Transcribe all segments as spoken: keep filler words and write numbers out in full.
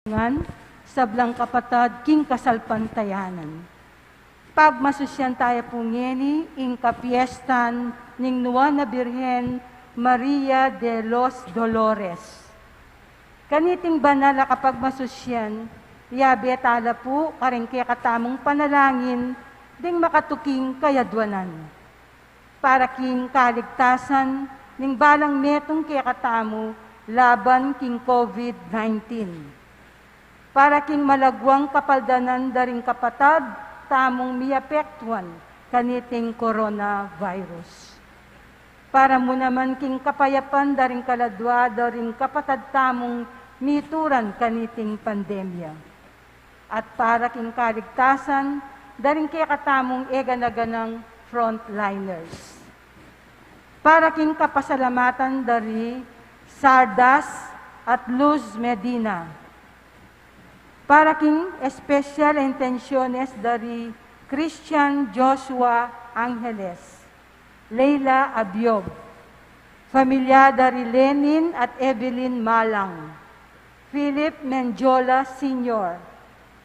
ngan, sablang kapatad king kasalpantayanan. Pagmasusyan taya pu ngeni ing kapiestan ning Nuan a Birhen Maria de los Dolores. Kaniting banal a kapagmasusyan, yabe tala pu karing kekatamung panalangin ding makatuking kayadwanan para king kaligtasan ning balang metung kekatamu laban king COVID nineteen. Para king malagwang kapaldanan da ring kapatad tamung miapektuan kaniting coronavirus. Para mu naman king kapayapan da ring kaladua da ring kapatad tamung mituran kaniting pandemya. At para king kaligtasan da ring kekatamung e gana-ganang frontliners. Para king kapasalamatan da ri Sardas at Luz Medina. Para king espesyal a intensyones da ri Christian Joshua Angeles, Leila Abiog, familia da ri Lenin at Evelyn Malang, Philip Mendiola Senior,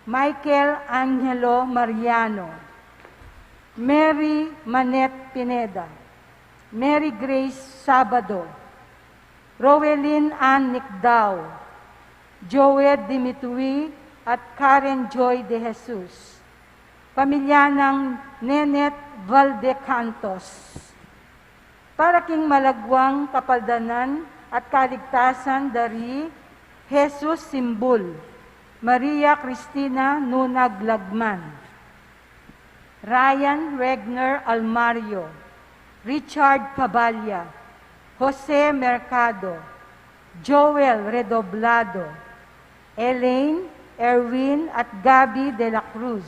Michael Angelo Mariano, Mary Manette Pineda, Mary Grace Sabado, Rowelyn Ann Nicdao, Joed Dimitri at Karen Joy De Jesus, pamilya nang Nenet Valdecantos. Para king malagwang kapaldanan at kaligtasan da ri Jesus Simbul, Maria Cristina Nunag Lagman, Ryan Regner Almario, Richard Paballa, Jose Mercado, Joel Redoblado, Elaine, Erwin at Gabby de la Cruz,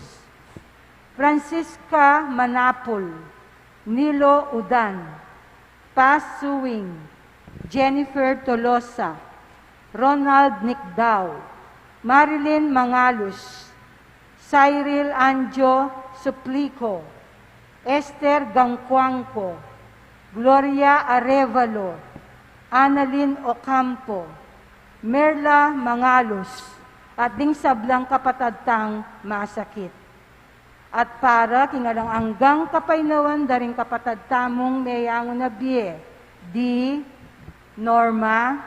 Francisca Manapul, Nilo Udan, Paz Suing, Jennifer Tolosa, Ronald Nicdao, Marilyn Mangalus, Cyril Anjo Suplico, Esther Gangcuangco, Gloria Arevalo, Annalyn Ocampo, Merla Mangalus, at ding sablang kapatad tang masakit. At para king alang anggang kapaynawan da ring kapatad tamung meyangu na bie, di Norma,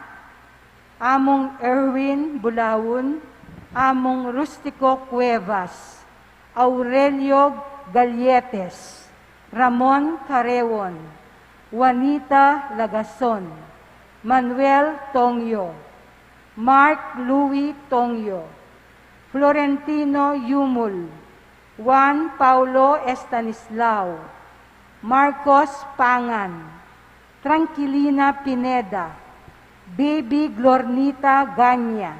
Among Erwin Bulaun, Among Rustico Cuevas, Aurelio Galletes, Ramon Carreon, Juanita Lagason, Manuel Tongyo, Mark Louis Tongyo, Florentino Yumul, Juan Paulo Estanislao, Marcos Pangan, Tranquilina Pineda, Baby Glornita Ganya,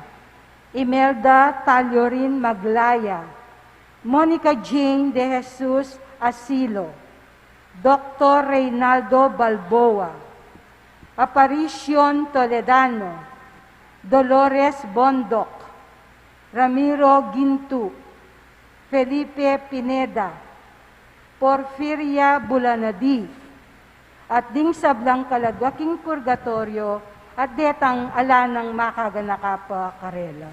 Imelda Taliorin Maglaya, Monica Jane De Jesus Asilo, Doktor Reynaldo Balboa, Aparicion Toledano, Dolores Bondoc, Ramiro Gintu, Felipe Pineda, Porfiria Bulanadi, at ding sablang kaladwa king purgatoryo, at detang ala nang makaganaka pa karela.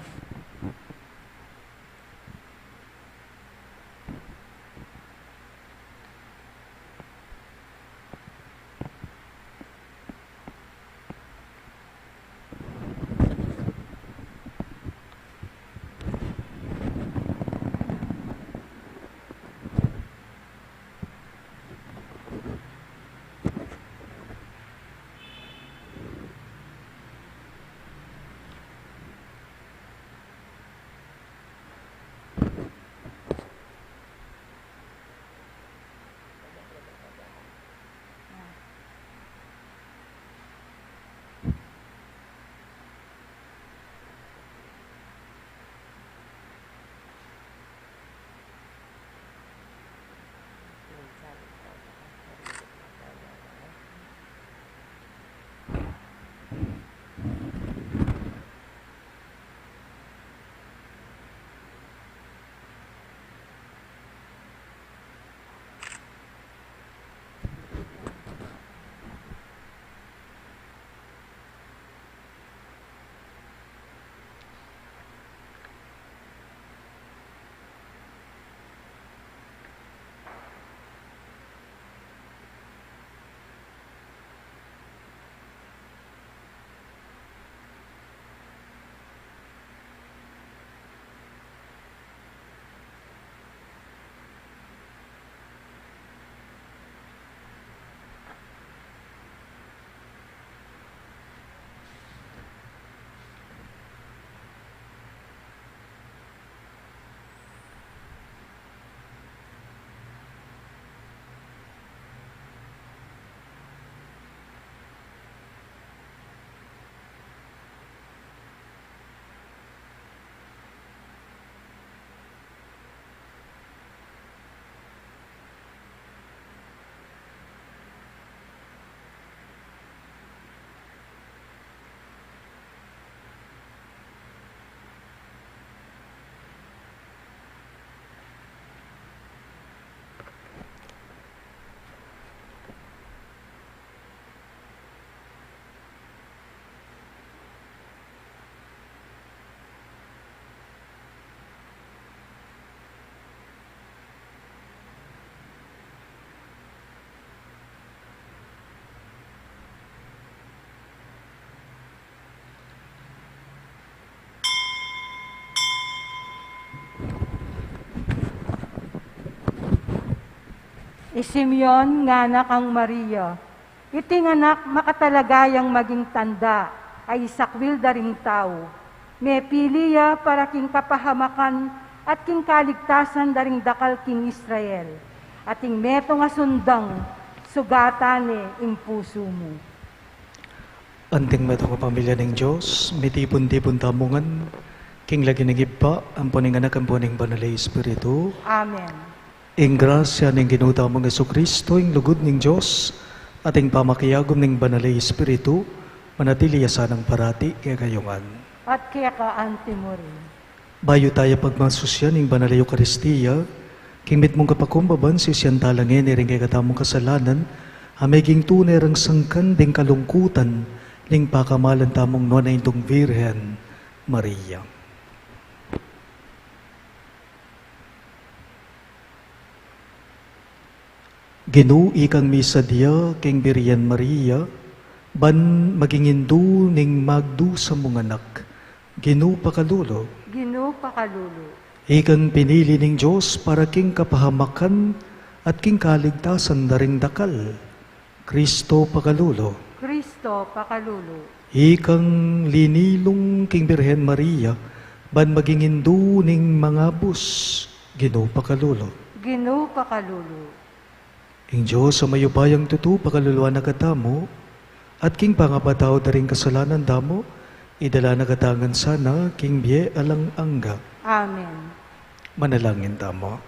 I Simeon, ngana kang Maria, iting anak makatalagayang maging tanda a isakwil da ring tau, mepili ya para king kapahamakan at king kaligtasan da ring dakal king Israel. Ating metung a sundang, sugatan ne ing pusu mu. Anting metung a pamilya ning Dios, mitipun-tipun tamu ngan king lagyu ning Ibpa, ampo ning Anak, ampo ning Banal a Espiritu. Amen. Ing grasya ning Ginu tamung Jesucristo, ing lugud ning Dios, at ing pamakiagum ning Banal a Espiritu, manatili ya sanang parati kekayu ngan. At keka anti mu rin. Bayu taya pagmasusyan ing Banal a Eukaristia, king mitmung kapakumbaban sisian tala ngeni ring kekatamung kasalanan, a meging tune rang sangkan ding kalungkutan ning pakamalan tamung Nuan a Indung Virgen Maria. Ginu, ikang misadya king Birhen Maria, ban maging indu ning magdusa mung anak. Ginu, pakalulu. Ginu, pakalulu. Ikang pinili ning Dios para king kapahamakan at king kaligtasan da ring dakal. Kristo, pakalulu. Kristo, pakalulu. Ikang linilung king Birhen Maria, ban maging indu ning mangabus. Ginu, pakalulu. Ginu, pakalulu. Ing Dios a mayupayang tutu, pakaluluan na katamu, at king pangapatawad da ring kasalanan tamu, idala na katamu ngan sana king bie alang angga. Amen. Manalangin tamu.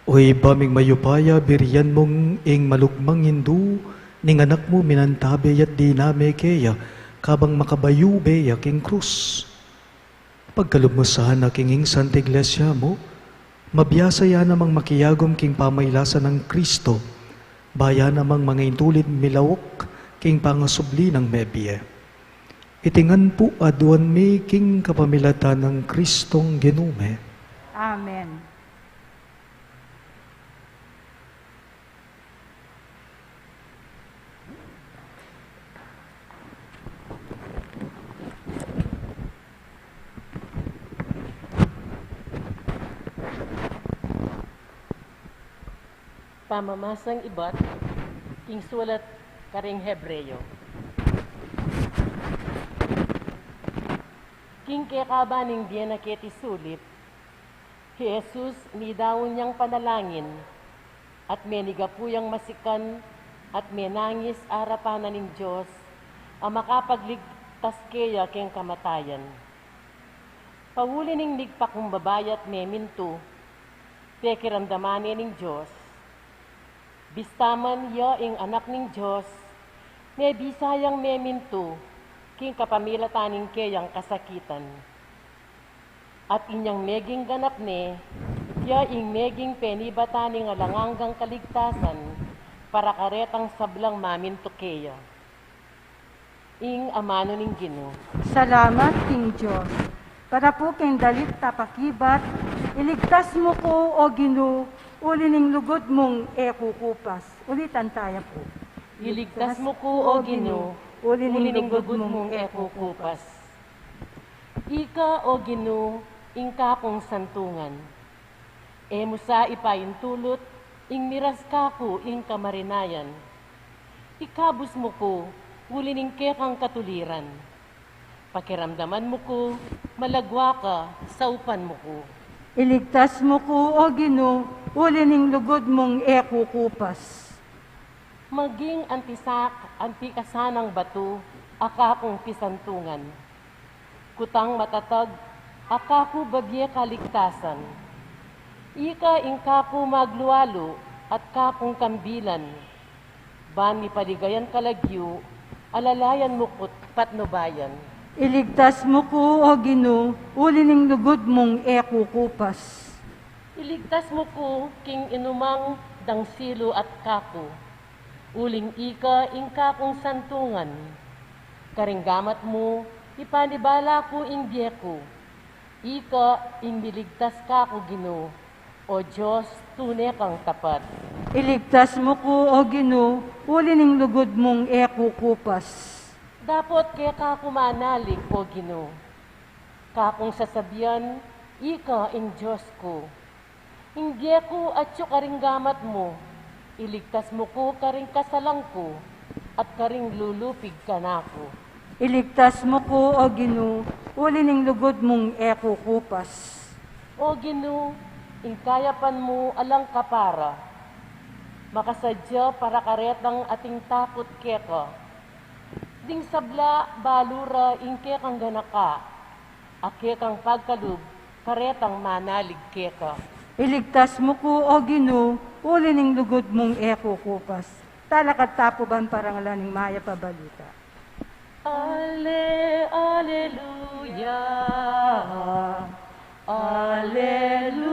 O Ibpa ming mayupaya, birian mung ing malugmang indu ning anak mu minantabe ya't diname keya, kabang makabayu be ya king krus. Pagkalub mu sana king ing Santa Iglesia mu, mabiasa ya namang makiagum king pamailasan nang Kristo, ba ya namang mangaintulid milauk king pangasubli nang mebie. Iti ngan pu aduan mi king kapamilatan nang Kristong Ginu mi. Amen. Pamamasang ibat king sulat karing Hebreo. King kekaba ning bie na keti sulip, hi Jesus midaun yang panalangin, at menigapu yang masikan, at menangis arapan na ning Dios, a makapagligtas keya keng kamatayan. Pauli ning migpakumbaba ya't memintu, pekiramdaman ne ning Dios. Bista man ya ing Anak ning Dios, mebisa yang memintu, king kapamilatan ning keyang kasakitan. At inyang meging ganap ne, ya ing meging penibatan ning alang anggang kaligtasan, para karetang sablang mamintu keya. Ing amanu ning Ginu. Salamat king Dios. Para pu king dalit a pakibat, iligtas mu ku, O Ginu, uli ning lugud mung e kukupas. Ulitan taya pu. Iligtas mu ku, O Ginu, uli ning lugud mung e kukupas. Ika, O Ginu, ing kakung santungan. E mu sa ipaintulut ing miras kaku ing kamarinayan. Ikabus mu ku uli ning kekang katuliran. Pakiramdaman mu ku malagwa ka, saupan mu ku. Iligtas mu ku, O Ginu, uli ning lugud mung e kukupas. Maging antisak, anti ka sanang batu a kakung pisantungan. Kutang matatag a kaku babie kaligtasan. Ika ing kaku maglualu at kakung kambilan. Ban mipaligayan ka lagyu, alalayan mu ku't patnubayan. Iligtas mu ku, O Ginu, uli ning lugud mung e kukupas. Iligtas mu ku king inumang dangsilu at kaku. Uling ika ing kakung santungan. Karing gamat mu, ipanibala ku ing bie ku. Ika ing miligtas kaku, Ginu, O Dios, tune kang tapat. Iligtas mu ku, O Ginu, uli ning lugud mung e kukupas. Dapot keka ku manalig, O Ginu. Kakung sasabian, ika ing Dios ku. Ingge ku atyu karing gamat mu, iligtas mu ku karing kasalang ku, at karing lulupig kanaku. Iligtas mu ku, O Ginu, uli ning lugud mung e ku kupas. O Ginu, ing kayapan mu alang kapara. Makasadya para karetang ating takut keka. Ding sabla balu ra ing kekang ganaka, a kekang pagkalub karetang manalig keka. Iligtas mu ku, O Ginu, uli ning lugud mung e ku kupas. Talakad ta pu ban parangalan ing mayap a balita. Ale, aleluya, aleluya,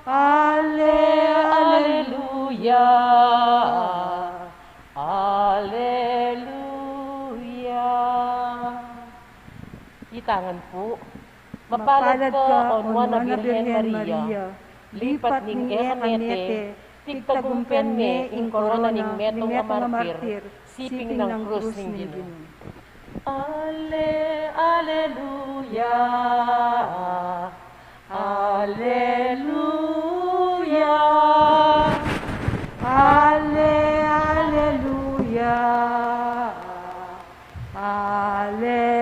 ale, aleluya, aleluya. Itangan pu. Mapalad ka, o nuan a Birhen Maria, lipat ning e ka mete, pigtagumpen me ing korona ning metung a martir, siping nang krus ning Ginu. Ale, aleluya, aleluya, ale, aleluya, aleluya.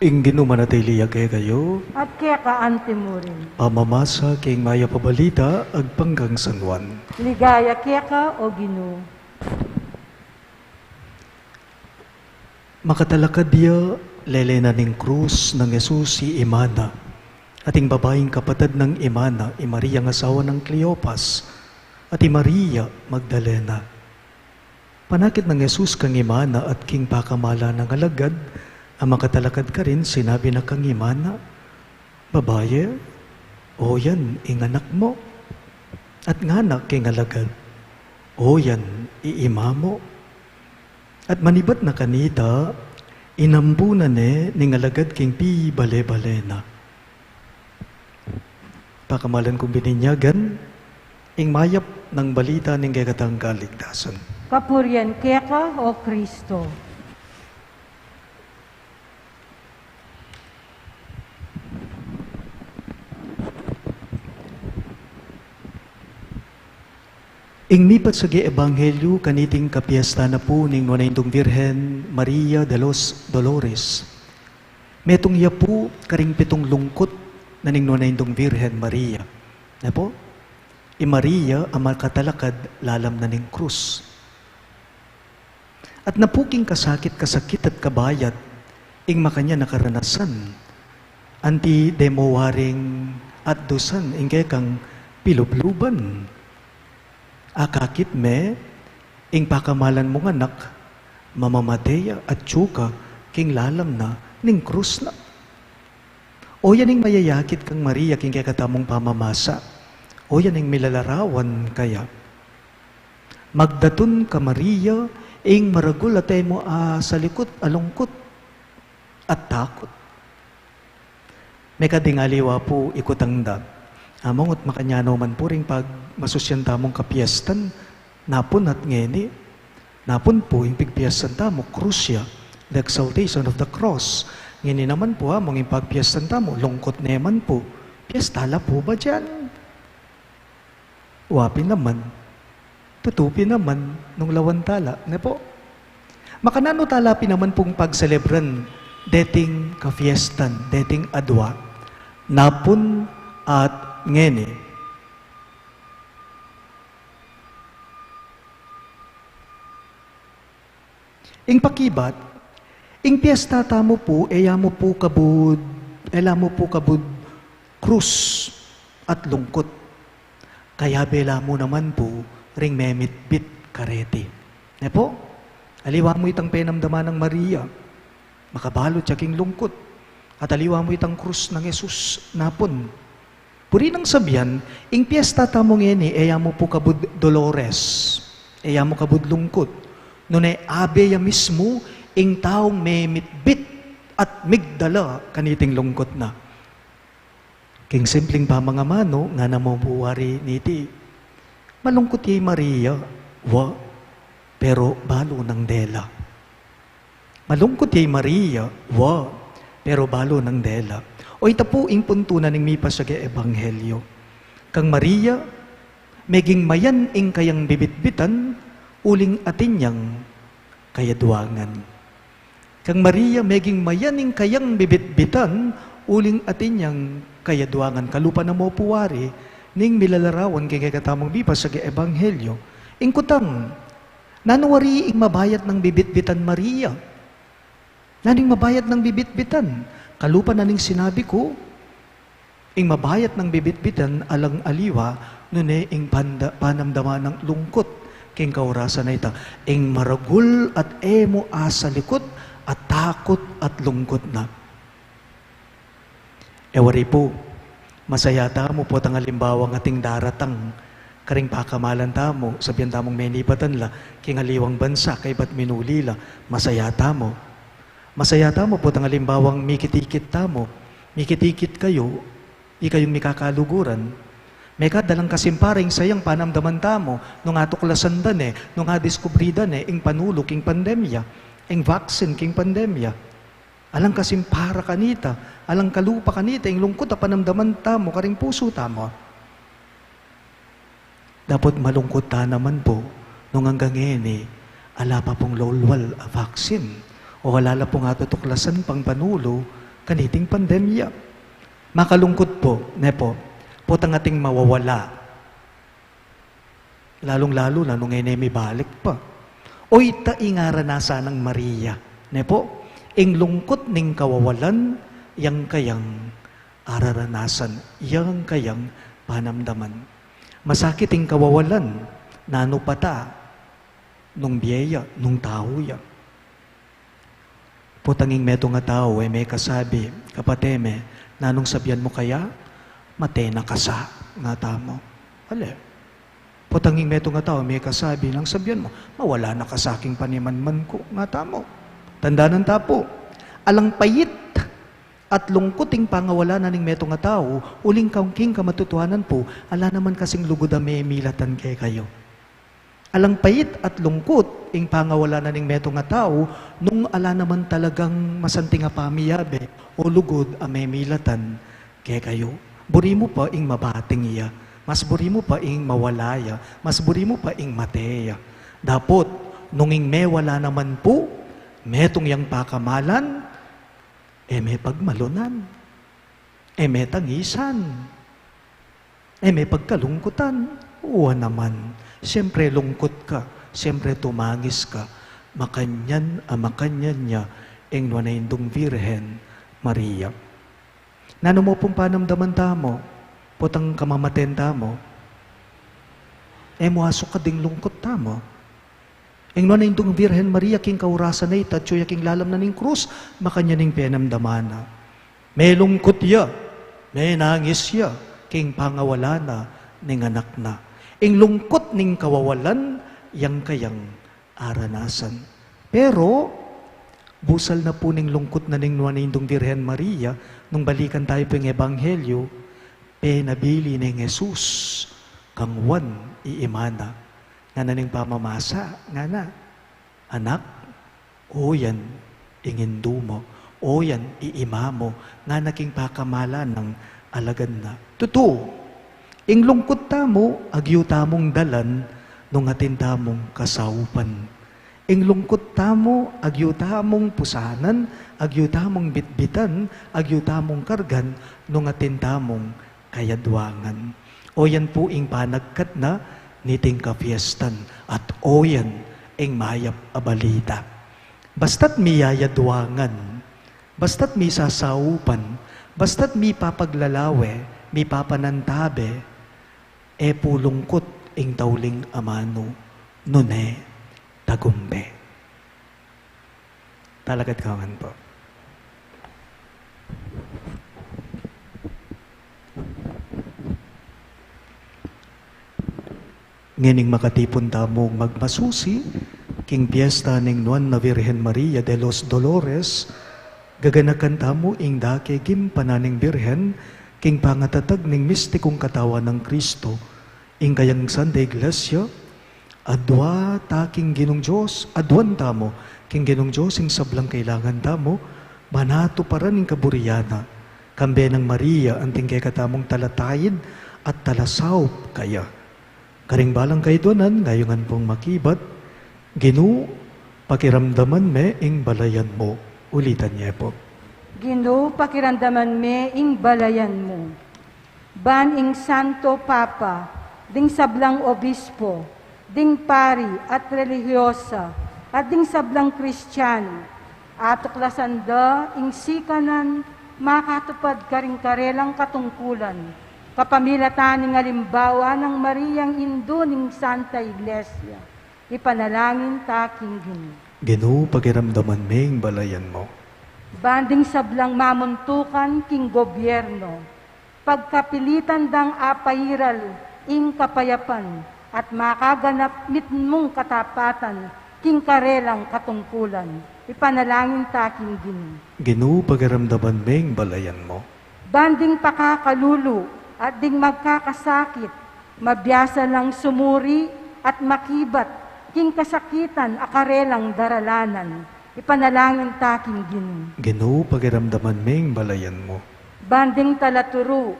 Ing Ginu manatili ya kekayu. At keka antimurin. Pamamasa king mayap a balita agpang kang San Juan. Ligaya keka, O Ginu. Makatalakad ya, lele na ning krus nang Jesus i ima na, at ing babaing kapatad nang ima na, i Maria nga asawa nang Cleopas, at i Maria Magdalena. Panakit nang Jesus kang ima na at king pakamalan nang alagad a makatalakad karin, sinabi na kang ima na, Babaye, oyan ing anak mu. At ngana king alagad, Oyan i ima mu. At manibat na kanita, inambu na ne ning alagad king pibale-bale na. Pakamalan kung bininyagan, ing mayap nang balita ning kekatang kaligtasan. Kapurian keka, O Kristo. Ing mipat sage ebanghelyu kaniting kapiesta na pu ning Nuan a Indung Virgen Maria de los Dolores. Metung ya pu karing pitung lungkut na ning Nuan a Indung Virgen Maria. Na pu? I Maria a makatalakad lalam na ning krus. At na pu king kasakit-kasakit at kabayat ing makanyan a karanasan, anti de mu waring atdusan ing kekang pilubluban. Akakit me ing pakamalan mung anak, mamamate ya atyu ka king lalam na ning krus na. Oyan ing mayayakit kang Maria king kekatamung pamamasa. Oyan ing milalarawan kaya. Magdatun ka Maria, ing maragul a temu a salikut a lungkut at takut. Mekad ing aliwa pu ikutang da. Among at makanyan no man pu ring pagmasusyan tamung kapiestan, napun at ngeni, napun pu ing pigpiestan tamu, krus ya, the exaltation of the cross. Ngeni naman pu among ing pagpiestan tamu, lungkut ne man pu. Piesta la pu ba dian? Wa pin naman, tutu pin naman, nung lawan tala, ne pu? Makananu tala pin naman pung pagselebran deting kafiestan, deting adwa, napun at ngeni. Ing pakibat, ing piesta tamu pu, e ya mu pu kabud, e la mu pu kabud krus at lungkut. Kayabe la mu naman pu ring memitbit kareti. Ne pu? Aliwa mu itang penamdaman nang Maria. Makabalut ya king lungkut. At aliwa mu itang krus nang Jesus, napun. Puri nang sabian, ing piesta tamu ngeni, e ya mu pu kabud Dolores, e ya mu kabud lungkut, nune abe ya mismu ing taung memitbit at migdala kaniting lungkut na. King simpling pamangamanu, ngana mu pu wari niti, malungkut ya i Maria, wa, pero balu nang dela. Malungkut ya i Maria, wa, Pero balu nang dela. O ita pu ing puntu na ning mipasiag a ebanghelyo. Kang Maria, meging mayan ing kayang bibitbitan, uling atin yang kayadwangan. Kang Maria, meging mayan ing kayang bibitbitan, uling atin yang kayadwangan. Kalupa na mu pu wari, ning milalarawan king kekatamung mipasiag a ebanghelyo. Ing kutang, nanu wari ing mabayat nang bibitbitan Maria? Nanu ing mabayat nang bibitbitan? Kalupa na ning sinabi ku, ing mabayat nang bibitbitan alang aliwa, nune ing panda-, panamdaman nang lungkut king kaurasan a ita. Ing maragul at e mu asalikut at takut at lungkut na. E wari pu, masaya tamu potang alimbawang ating daratang karing pakamalan tamu, sabian tamung menipatan la king aliwang bansa kaybat minuli la, masaya tamu. Masaya tamu potang alimbawang mikit-ikit tamu, mikit-ikit kayu, ikayung mikakaluguran. Mekad alang kasimpara ing sayang panamdaman tamu, nung atuklasan da ne, nung adiskubri da ne, ing panulu king pandemya, ing vaccine king pandemya. Alang kasimpara kanita, alang kalupa kanita, ing lungkut a panamdaman tamu, karing pusu tamu. Dapot malungkut ta naman pu, nung anggang ngeni, ala pa pung lolwal a vaccine, o ala la pung atutuklasan pang panulu, kaniting pandemya. Makalungkut pu, ne pu, potang ating mawawala. Lalung-lalu na nung e ne mibalik pa. O ita ing aranasan nang Maria, ne pu, ing lungkut ning kawawalan, yang kayang araranasan, yang kayang panamdaman. Masakit ing kawawalan, nanu pa ta, nung bie ya, nung tau ya. Potang ing metung a tau, e mekasabi, kapate me, nanung sabian mu kaya, mate na ka sa, nga tamu. Ale. Potang ing metung a tau, e mekasabi, nanu ing sabian mu, mawala na ka sa king panimanman ku, nga tamu. Tandanan ta pu, alang pait at lungkut ing pangawala na ning metung a tau, uling kang king kamatutuanan pu, ala naman kasing lugud a memilatan kekayu. Alang pait at lungkut ing pangawala na ning metung a tau, nung ala naman talagang masanting a pamiyabe o lugud a memilatan kekayu. Buri mu pa ing mabating ya, mas buri mu pa ing mawala ya, mas buri mu pa ing mate ya. Dapot, nung ing mewala naman pu, metung yang pakamalan, e me pagmalunan, e me tangisan, e me pagkalungkutan. Wa naman, siyempre lungkut ka, siyempre tumangis ka. Makanyan a makanyan ya ing nuan a Indung Virgen Maria. Nanu mu pung panamdaman tamu, potang kamamaten tamu, e mu asukad ing lungkut tamu. Ing nuan a Indung Virgen Maria king kaurasan a ita, atyu ya king lalam na ning krus, makanyan ing penamdaman na. Melungkut ya, menangis ya, king pangawala na ning anak na. Ing lungkut ning kawawalan, yang kayang aranasan. Pero, busal na pu ning lungkut na ning nuan a Indung Virgen Maria, nung balikan tayu pu ing ebanghelyo, penabili neng Jesus kang Juan i ima na. Ngana ning pamamasa, ngana, "Anak, o yan ing indu mu, o yan i ima mu," ngana king pakamalan nang alagad na. Tutu, ing lungkut tamu, agyu tamung dalan, nung atin tamung kasaupan. Ing lungkut tamu, agyu tamung pusanan, agyu tamung bitbitan, agyu tamung kargan, nung atin tamung kayadwangan. O yan pu ing panagkat na niting kapiestan, at o yan ing mayap a balita. Basta't miyayadwangan, basta't misasaupan, basta't mipapaglalawe, mipapanantabe, e pu lungkut ing tauling amanu, nune tagumbe. Talakad kayu ngan pu. Ngening makatipun tamung magmasusi king piesta ning Nuan a Virgen Maria de los Dolores, gaganakan tamu ing dake gimpanan ning Birhen king pangatatag ning mistikung katawan nang Kristo, ing kayang Santa Iglesia. Adua ta king Ginung Dios, aduan tamu king Ginung Dios ing sablang kailangan tamu, Manatuparan ing kaburian na, kambe nang Maria, anting kekatamung talataid at talasaup kaya. Karing balang kaiduanan, ngayungan pung makibat, Ginu, pakiramdaman me ing balayan mu. Ulitan ye pu. Ginu, pakiramdaman me ing balayan mu. Ban ing Santo Papa, ding sablang obispo, ding pari at relihiyosa, at ding sablang Kristiano, atuklasan da ing sikanan makatupad karing karelang katungkulan, kapamilatan ning alimbawa nang Mariang Indu ning Santa Iglesia. Ipanalangin ta king Ginu. Ginu, pakiramdaman me ing balayan mu. Ban ding sablang mamuntukan king gobyerno, pagkapilitan dang apairal ing kapayapan at makaganap mitmung katapatan king karelang katungkulan. Ipanalangin ta king Ginu. Ginu, pakiramdaman me ing balayan mu. Ban ding pakakalulu at ding magkakasakit, mabiasa lang sumuri at makibat king kasakitan a karelang daralanan. Ipanalangin ta king Ginu. Ginu, pakiramdaman me ing balayan mu. Ban ding talaturu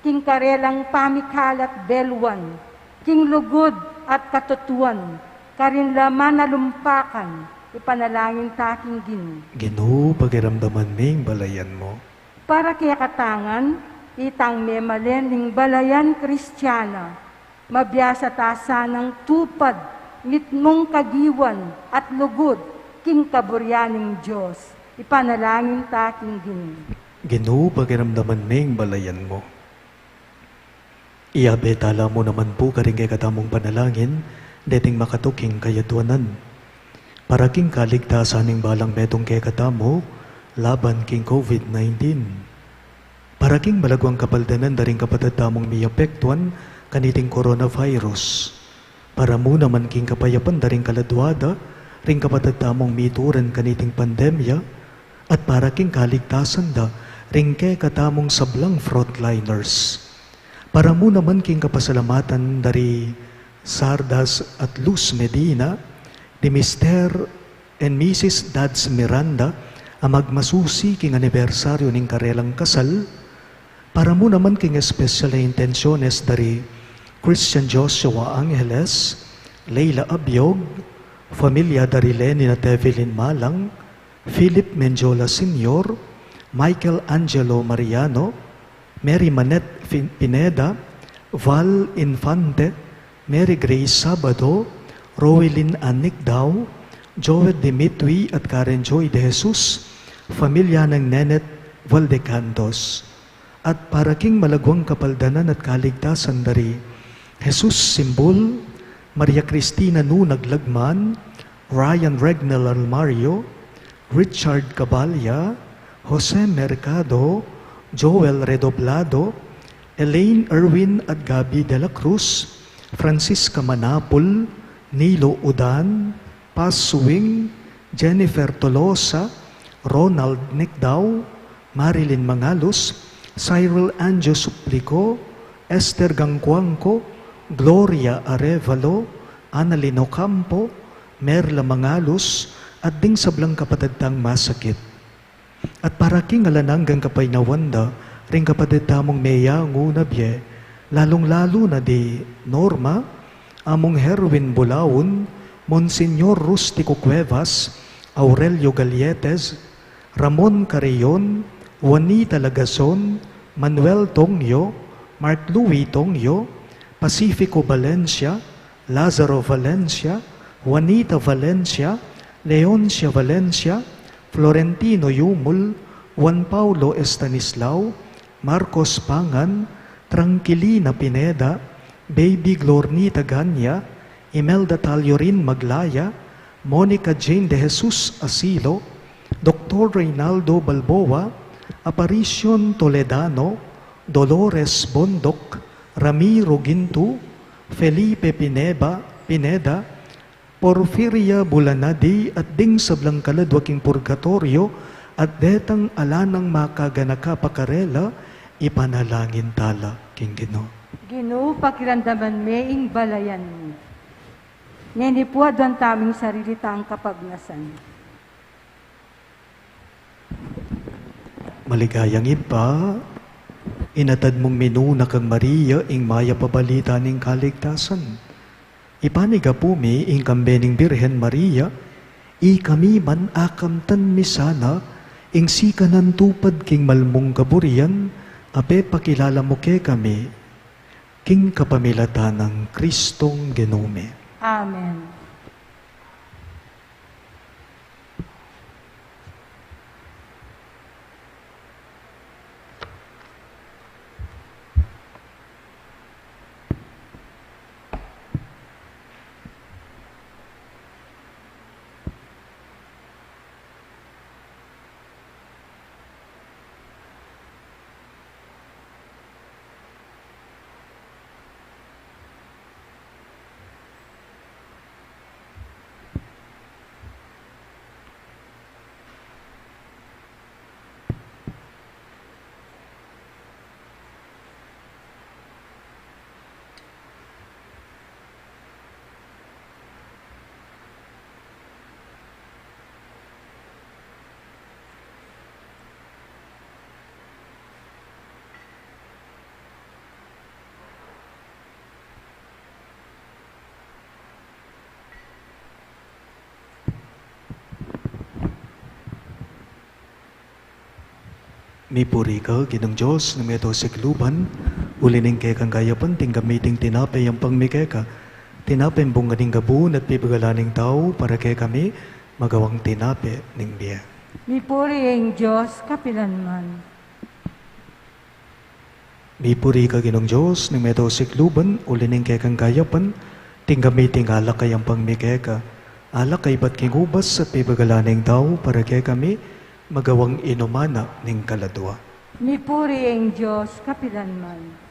king karelang pamikalat beluan, king lugud at katutuan, karin la manalumpakan. Ipanalangin ta king Ginu. Ginu, pakiramdaman me ing balayan mu. Para kekatang ngan, itang memalen ning balayan Kristiana, mabiasa ta sanang tupad mitmung kagiwan at lugud king kaburian ning Dios. Ipanalangin ta king Ginu. Ginu, pakiramdaman me ing balayan mu. Iyabe tala mu naman pu karing kekatamung panalangin deting makatuk king kayadwanan, para king kaligtasan ning balang metung kekatamu laban king COVID nineteen, para king malagwang kapaldanan da ring kapatad tamung miapektuan kaniting coronavirus, para mu naman king kapayapan da ring kaladua da ring kapatad tamung mituran kaniting pandemya, at para king kaligtasan da ring kekatamung sablang frontliners. Para mu naman king kapasalamatan da ri Sardas at Luz Medina, di Mister and Missus Dads Miranda, a magmasusi king anibersaryu ning karelang kasal. Para mu naman king espesyal a intensyones da ri Christian Joshua Angeles, Leila Abiog, familia da ri Lenin at Evelyn Malang, Philip Mendiola Senior, Michael Angelo Mariano, Mary Manette Fin-, Pineda, Val Infante, Mary Grace Sabado, Rowelyn Ann Nicdao, Joel Dimitri at Karen Joy De Jesus, familia nang Nenet Valdecantos. At para king malagwang kapaldanan at kaligtasan da ri Jesus Simbul, Maria Cristina Nunag Lagman, Ryan Regnel Almario, Richard Cabalia, Jose Mercado, Joel Redoblado, Elaine Erwin at Gabby de la Cruz, Francisca Manapul, Nilo Udan, Paz Suing, Jennifer Tolosa, Ronald Nicdao, Marilyn Mangalus, Cyril Anjo Suplico, Esther Gangcuangco, Gloria Arevalo, Annalyn Ocampo, Merla Mangalus, at ding sablang kapatad tang masakit. At para king alang anggang kapaynawan da ring kapatad tamung meyangu na bie, lalung-lalu na di Norma, Among Herwin Bulaun, Monsignor Rustico Cuevas, Aurelio Galletes, Ramon Carreon, Juanita Lagazon, Manuel Tongyo, Mark Louis Tongyo, Pacifico Valencia, Lazaro Valencia, Juanita Valencia, Leoncia Valencia, Florentino Yumul, Juan Paulo Estanislao, Marcos Pangan, Tranquilina Pineda, Baby Glornita Ganya, Imelda Taliorin Maglaya, Monica Jane De Jesus Asilo, Doktor Reynaldo Balboa, Aparicion Toledano, Dolores Bondoc, Ramiro Gintu, Felipe Pineba, Pineda, Porfiria Bulanadi, at ding sablang kaladua king purgatoryo, at detang ala nang makaganaka pa karela, ipanalangin tala king Ginu. Ginu, pakiramdaman me ing balayan mu. Ngeni pu, aduan taming sarili tang kapagnasan. Maligayang Ibpa, inatad mung minuna kang Maria ing mayap a balita ning kaligtasan. Ipanyawad mi ing kambe ning Birhen Maria, ikami man akamtan mi sana ing sikanan tupad king malmung kaburian a pepakilala mu kekami king kapamilatan nang Kristong Ginu mi. Amen. Mipuri ka, Ginung Dios ning meto sikluban, uli ning kekang kayapan tinggap mi iting tinape yampang mi keka, tinape bunga ning gabun at pibagalan ning tau para kekami, magawang tinape ning bie. Mipuri ing Dios kapilanman. Mipuri ka, Ginung Dios ning meto sikluban, uli ning kekang kayapan tinggap mi iting alak a yampang mi keka, alak a ibat king ubas at pibagalan ning tau para kekami, magawang inuman na ning kaladua. Mipuri ing Dios kapilanman.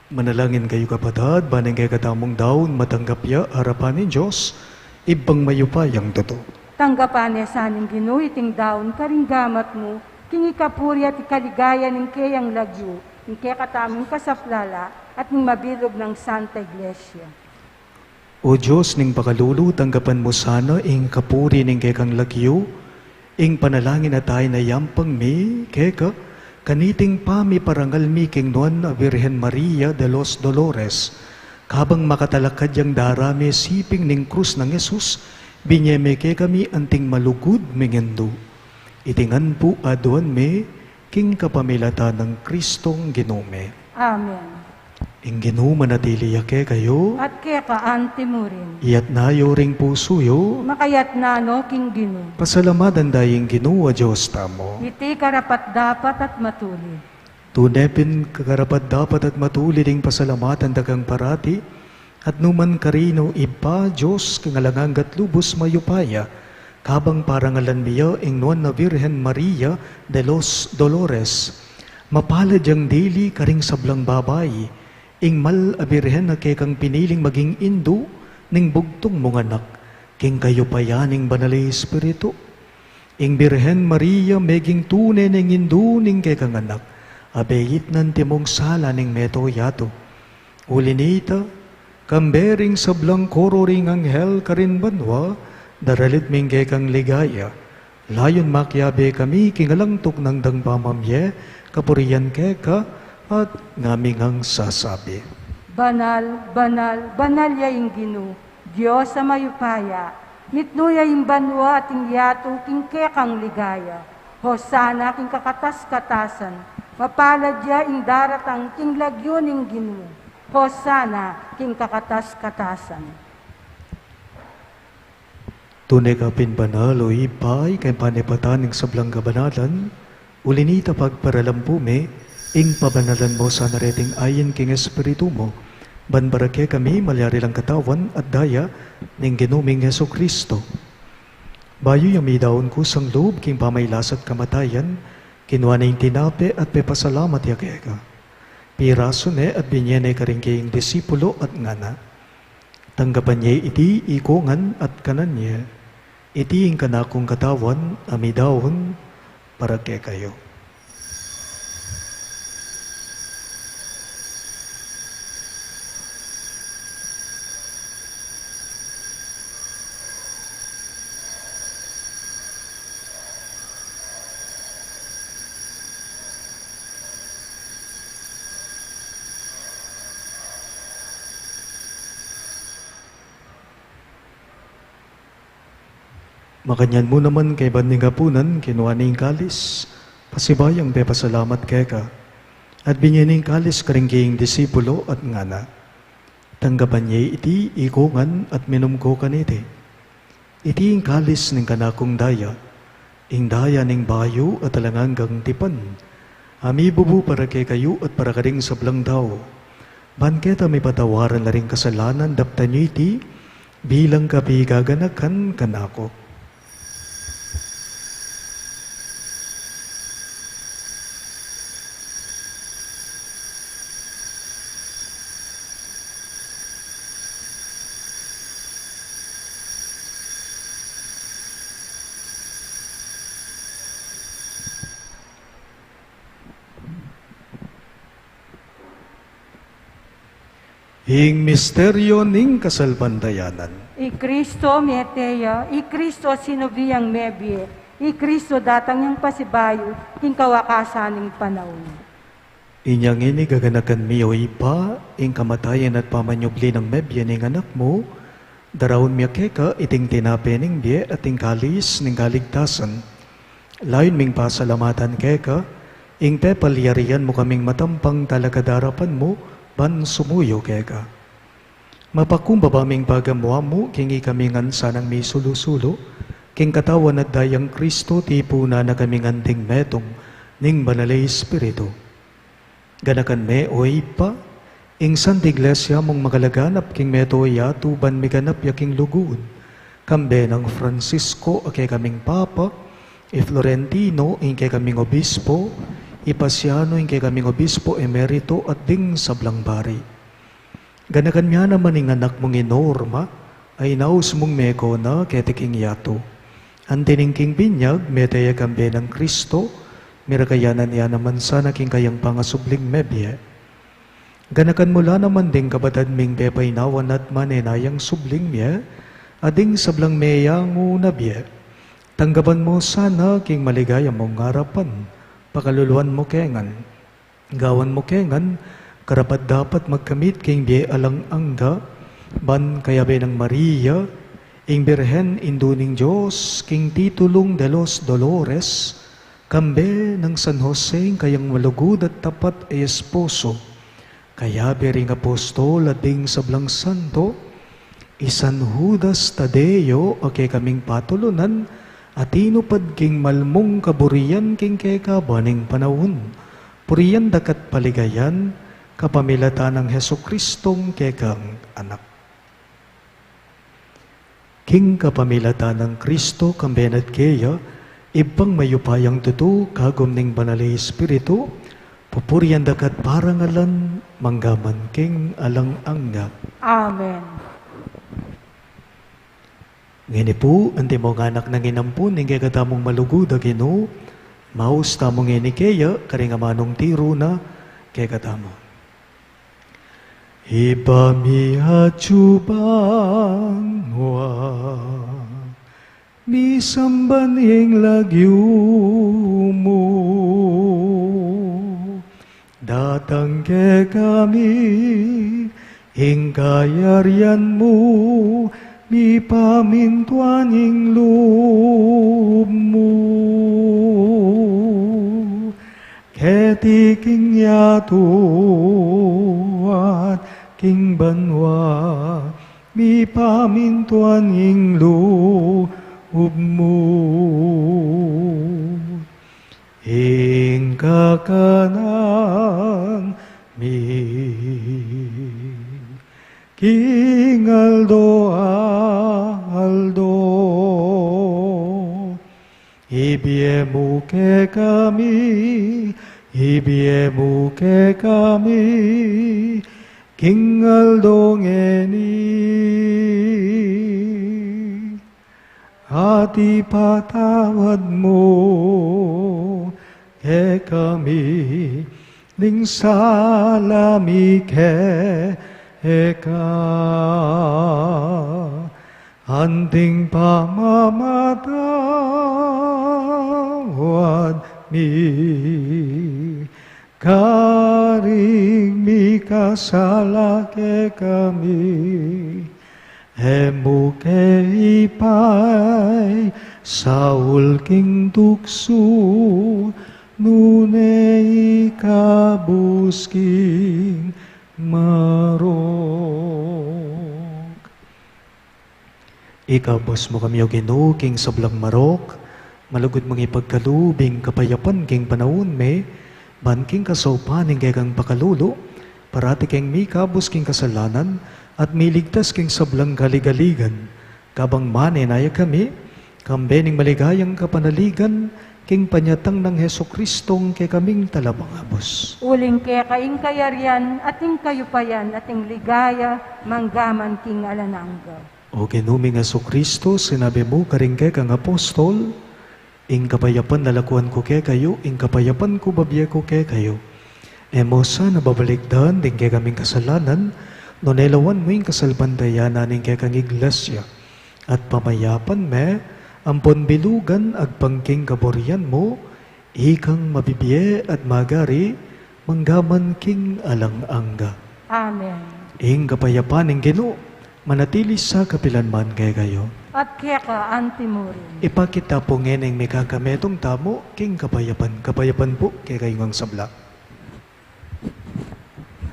Manalangin kayu, kapatad, ban ing kekatamung daun matanggap ya arapan ning Dios, Ibpang mayupayang tutu. Tanggapan na sa ning Ginu iting daun karing gamat mu, king ikapuri at ikaligaya ning keyang lagyu, ing kekatamung kasaplalan, at ning mabilug nang Santa Iglesia. O Dios ning pakalulu, tanggapan mu sana ing kapuri ning kekang lagyu, ing panalangin a taian a yampang mi keka, kaniting pamiparangal mi king Nuan a Virgen Maria de los Dolores, kabang makatalakad yang darame siping ning krus nang Jesus, binye me kekami anting malugud ming indu. Iti ngan pu aduan mi, king kapamilatan nang Kristong Ginu mi. Amen. Ing Ginu manatili ya kekayu. At keka anti mu rin. Iyatna yu ring pusu yu. Makayatna no king Ginu. Pasalamatan da ing Ginu a Dios tamu. Iti karapat-dapat at matulid. Tune pin karapat-dapat at matulid ing pasalamatan da kang parati, at nukarin man, Ibpa, Dios king alang angga at lubus mayupaya, kabang parangalan mi ya ing Nuan a Virgen Maria de los Dolores. Mapalad yang dili karing sablang babai, ing mal a Virgen a kekang piniling maging indu ning bugtung mung anak, king kayupayan ning Banal a Espiritu. Ing Virgen Maria meging tune neng indu ning kekang anak, a beit na antimong sala ning meto yatu. Uli nita, kambe ring sablang koro ring anghel karin banua, daralit mi ing kekang ligaya. Layun makiabe kami king alang tuknang dang pamamie, kapurian keka, at ngaming sasabi: Banal, banal, banal ya ing Ginu, Dios a mayupaya, mitmu ya ing banua at ing yatu king kekang ligaya. Hosana king kakatas-katasan, mapalad ya ing daratang king lagyu ning Ginu. Hosana king kakatas-katasan. Tune ka pin banal, o Ibpa, ika ing panipatan ning sablang kabanalan, uli nita pagparalampu mi, ing pabanalan mu sana reting ain king Espiritu mu, ban para kekami malyari lang katawan at daya ning Ginu ming Jesucristo. Bayu ya midaun kusang lub king pamailas at kamatayan, kinua ne ing tinape at pepasalamat ya keka. Pirasu ne at binye ne karing kayang disipulo at ngana: Tanggapan ye iti ikongan at kanan ye. Iti ing kanakung katawan a midaun para kekayu. Makanyan mu naman kaybat ning apunan, kinua ne ing kalis, pasibayung pepasalamat keka, at binye ne ing kalis karing kayang disipulo at ngana: Tanggapan ye iti ikongan at minum ko kaniti. Iti ing kalis ning kanakung daya, ing daya ning bayu at alang anggang tipan, a mibubu para kekayu at para karing sablang tau, ban keta mipatawaran la ring kasalanan. Daptan yu iti bilang kapigaganakan kanaku. Ing misteryo ning kasalpantayanan. I Kristo mete ya, i Kristo sinubi yang mebie, i Kristo datang yang pasibayu king kawakasan ning panaun. Inya ngeni gaganakan mi, o Ibpa, ing kamatayan at pamanyubli nang mebie ning Anak mu, daraun mi keka iting tinape ning bie at ing kalis ning kaligtasan. Layun ming pasalamatan keka ing pepalyarian mu kaming matampang talakad king arapan mu ban sumuyu keka. Mapakumbaba ming pagamuan mu king ikami ngan sanang misulu-sulu king katawan at dayang Kristo, tipunan na kami ngan ding metung ning Banal a Espiritu. Ganakan me, o Ibpa, ing Santa Iglesia mung makalaganap king mabilug a yatu ban miganap ya king lugud, kambe nang Francisco a kekaming Papa, i Florentino ing kekaming Obispo, i Paciano ing kekaming Obispo Emerito, at ding sablang pari. Ganakan me naman ing anak mung i Norma, a inaus mung meko na keti king yatu. Anti ning king binyag, mete ya kambe nang Kristo, mirakayanan ya naman sana king kayang pangasubling mebie. Ganakan mu la naman ding kapatad ming pepainawa na at manenayang subling mie, at ding sablang meyangu na bie. Tanggapan mu sana king maligaya mung arapan, pakaluluan mu ke ngan. Gawan mu ke ngan karapat-dapat magkamit king bie alang angga, ban kayabe nang Maria, ing Birhen Indu ning Dios, king titulung de los Dolores, kambe nang San Jose ing kayang malugud at tapat a esposo, kayabe ring apostol at ding sablang santo, i San Judas Tadeo a kekaming patulunan, a tinupad king malmung kaburian king keka ban ning panaun. Purian da ka at paligayan kapamilatan nang Jesucristong kekang Anak. King kapamilatan nang Kristo, kambe na at keya, Ibpang mayupayang tutu, kagum ning Banal a Espiritu, pupurian da ka at parangalan, mangga man king alang angga. Amen. Ngeni pu, antimong anak nang inampun ning kekatamung malugud a Ginu, maus tamu ngeni keya karing amanung tiru na kekatamu. Ibpa mi atsu banua, misamban ing lagyu mu, datang kekami ing kayarian mu, mipamintuan ing lub mu keti king yatu at king banua. Mipamintuan ing lub mu. Ing kakanan mi king aldo-aldo. Ibie mu kekami, ibie mu kekami, king aldo ngeni. At ipatawad mu kekami ding sala mi keka, anting pamamatawad mi karing mikasala kekami. E mu ke ipaisaul king tuksu, nune ikabus king marok. Ikabus mu kami, O Ginu, king sablang marok, malugud mung ipagkalub ing kapayapan king panaun mi, ban king kasaupan ning kekang pakalulu, parati keng mikabus king kasalanan, at miligtas king sablang kaligaligan. Kabang manenaya kami, kambe ning maligayang kapanaligan, king panyatang nang Jesucristong kekaming Talapangabus. Uling keka ing kayarian, at ing kayupayan, at ing ligaya, manggaman king alang angga. O Ginu ming Jesucristo, sinabi mu karing kekang apostol, ing kapayapan lalakuan ku kekayu, ing kapayapan ku babie ku kekayu. E mu sana babalikdan ding kekaming kasalanan, nune lawan mu ing kasalpantayanan ning kekang iglesia. At pamayapan me, ampon bilugan agpang king kaburian mu, ikang mabibie at magari, manggaman king alang angga. Amen. Ing kapayapan ning Ginu, manatili sa kapilan man kekayu. At keka antimurin. Ipakit ta pu ngeni ing mikakametung tamu king kapayapan. Kapayapan pu kekayu ngang sabla.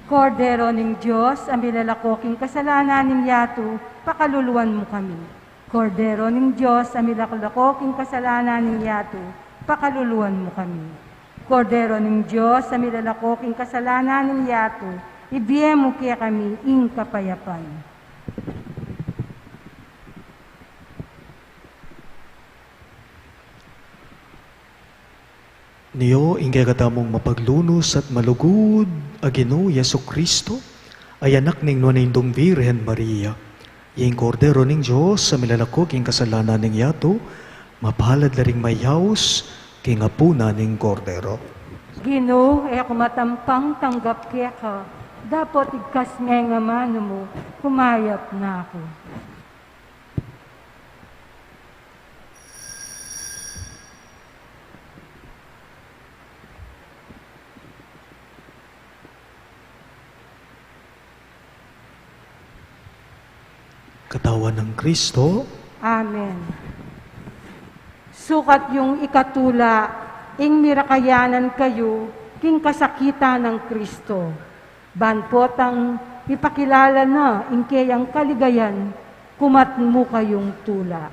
Kordero ning Dios, a milalako king kasalanan ning yatu, pakaluluan mu kami. Kordero ning Dios, a milalako king kasalanan ning yatu, pakaluluan mu kami. Kordero ning Dios, a milalako king kasalanan ning yatu, ibie mu kekami ing kapayapan. Nio ing kekatamung mapaglunus at malugud a Ginu Jesucristo, a anak ning Nuan a Indung Virgen Maria, ing Kordero ning Dios a milalako king kasalanan ning yatu, mapalad la ring mayaus king apunan ning Kordero. Ginu, e ku matampang tanggap keka, dapot igkas me ing amanu mu, kumayap na ku. Katawan nang Kristo. Amen. Sukat yung ikatula ing mirakayanan kayu king kasakitan nang Kristo. Ban potang ipakilala na ing keyang kaligayan, kumat mu kayung tula.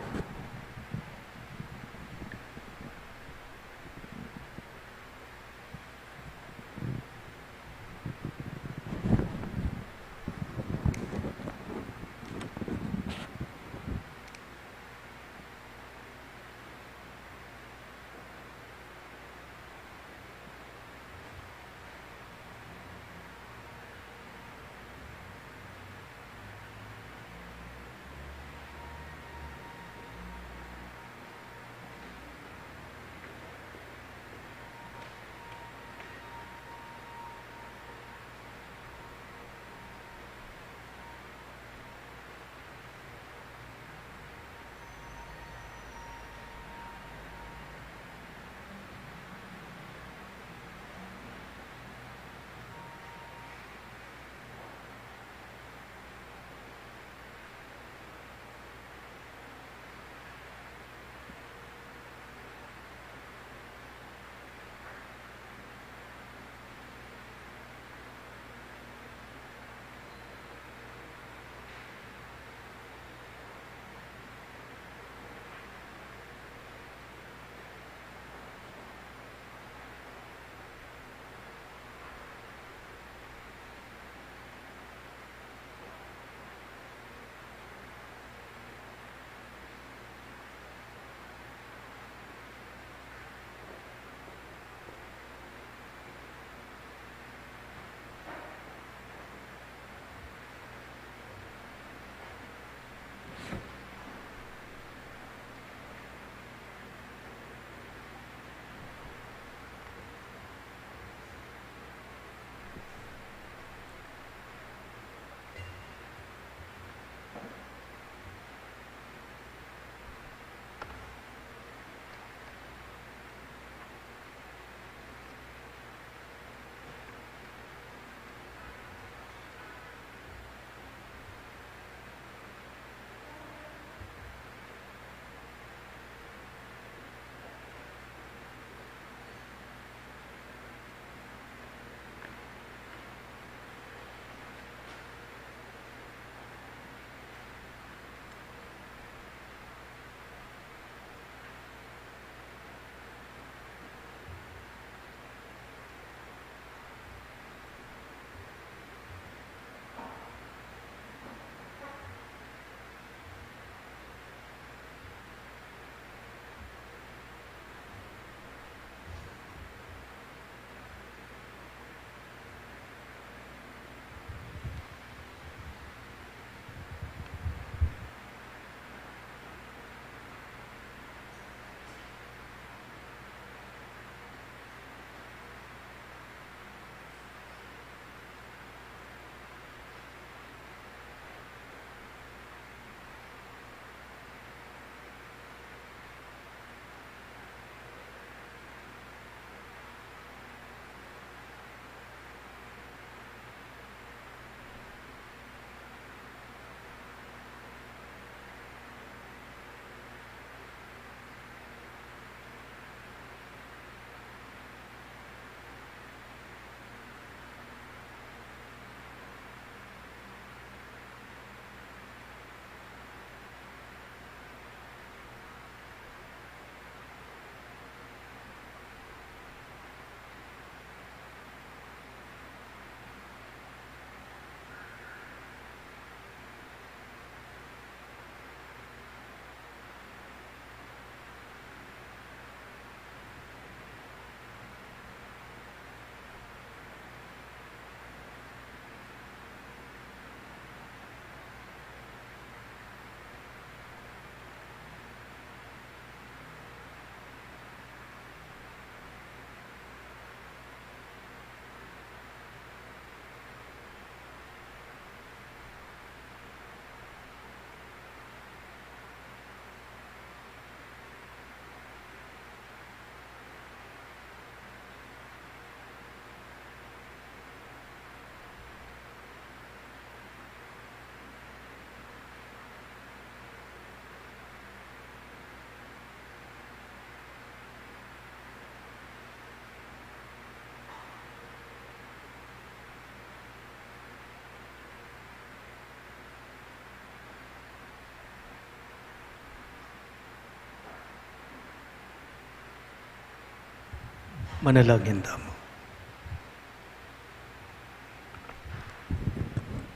Manalangin tamu.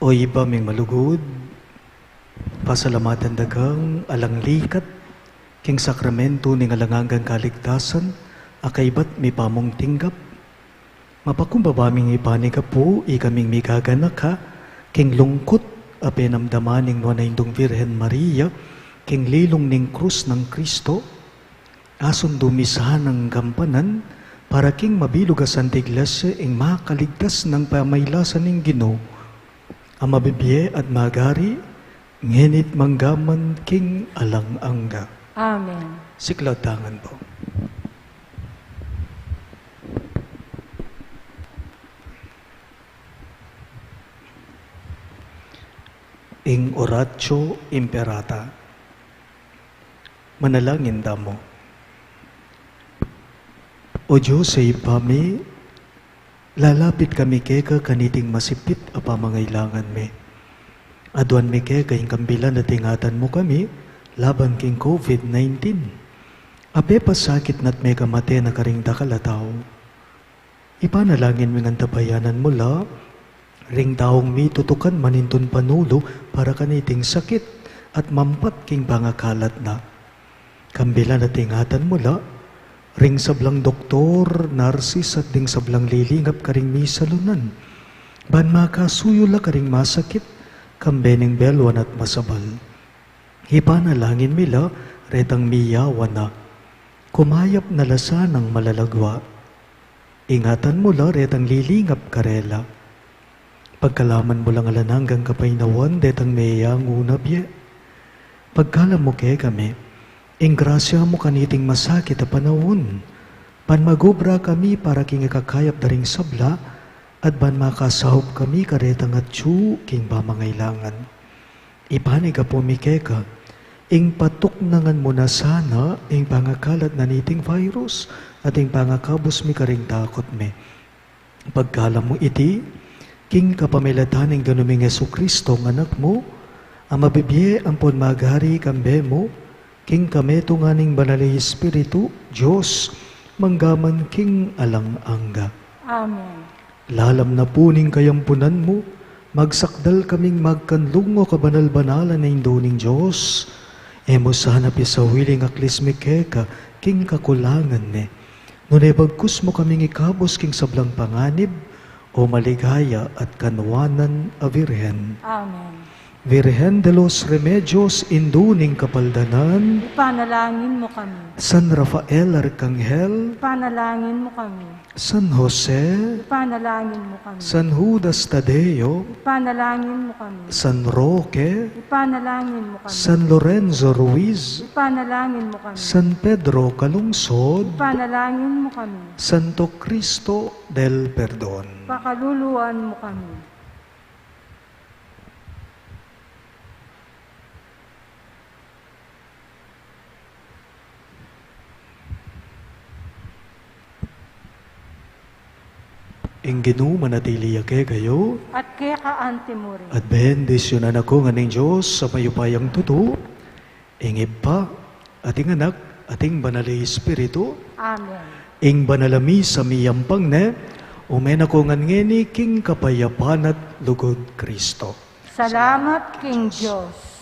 O Ibpa ming malugud, pasalamatan da kang alang likat king sakramento ning alang anggang kaligtasan a kaybat mi pamung tinggap. Mapakumbaba ming ipanyawad pu ikaming migaganaka king lungkut a penamdaman ning Nuan a Indung Virgen Maria king lilung ning krus nang Kristo. Asundu mi sanang gampanan para king mabilug a Santa Iglesia ing makaligtas nang pamailasan ning Ginu a mabibie at magari ngeni't manggaman king alang angga. Amen. Siklaud tamu ngan pu. Ing Oratio Imperata. Manalangin tamu. O Dios a Ibpa mi, lalapit kami keka kaniting masipit a pamangailangan mi. Aduan mi keka ing kambilan at ingatan mu kami laban king COVID nineteen a pepasakit na't mekamate na karing dakal a tau. Ipanalangin mi ngan tapayanan mu la ring taung mitutukan manintun panulu para kaniting sakit at mampat king pangakalat na. Kambilan at ingatan mu la ring sablang doktor, narsis at ding sablang lilingap karing misalunan ban makasuyu la karing masakit kambe ning belwan at masabal. Ipanalangin mi la retang miyawan na. Kumayap na la sanang malalagwa. Ingatan mu la retang lilingap karela. Pagkalaman mu lang alang anggang kapaynawan detang meyangu na bie. Pagkalam mu kekami ing grasya mu kaniting masakit a panaun, ban magobra kami para king ikakayap da ring sabla at ban makasaup kami karetang atyu king pamangailangan. Ipanyawad pu mi keka ing patuknangan mu na sana ing pangakalat na niting virus at ing pangakabus mi karing takut mi. Pagkalam mu iti king kapamilatan ning Ginu ming Jesucristo a Anak mu, a mabibie ampon magari kambe mu king kametungan ning Banal a Espiritu, Dios, manggaman king alang angga. Amen. Lalam na pu ning kayampunan mu, magsakdal kaming magkanlung, o kabanal-banalan a Indu ning Dios. E mu sana pisawili ing aklis mi keka king kakulangan mi, nune bagkus mu kaming ikabus king sablang panganib, o maligaya at kanuanan a Virgen. Amen. Virgen de los Remedios, Indu ning Kapaldanan. Ipanalangin mu kami. San Rafael Arkanghel. Ipanalangin mu kami. San Jose. Ipanalangin mu kami. San Judas Tadeo. Ipanalangin mu kami. San Roque. Ipanalangin mu kami. San Lorenzo Ruiz. Ipanalangin mu kami. San Pedro Calungsod. Ipanalangin mu kami. Santo Cristo del Perdon. Pakaluluan mu kami. Ing Ginu manatili ya kekayu. At keka antimurin. At bendisyunan na kayu ngan ning Dios a mayupayang tutu, ing Ibpa, at ing Anak, at ing Banal a Espiritu. Amen. Ing banal a misa miyampang ne, ume na kayu ngan ngeni king kapayapan at lugud Kristo. Salamat king Dios.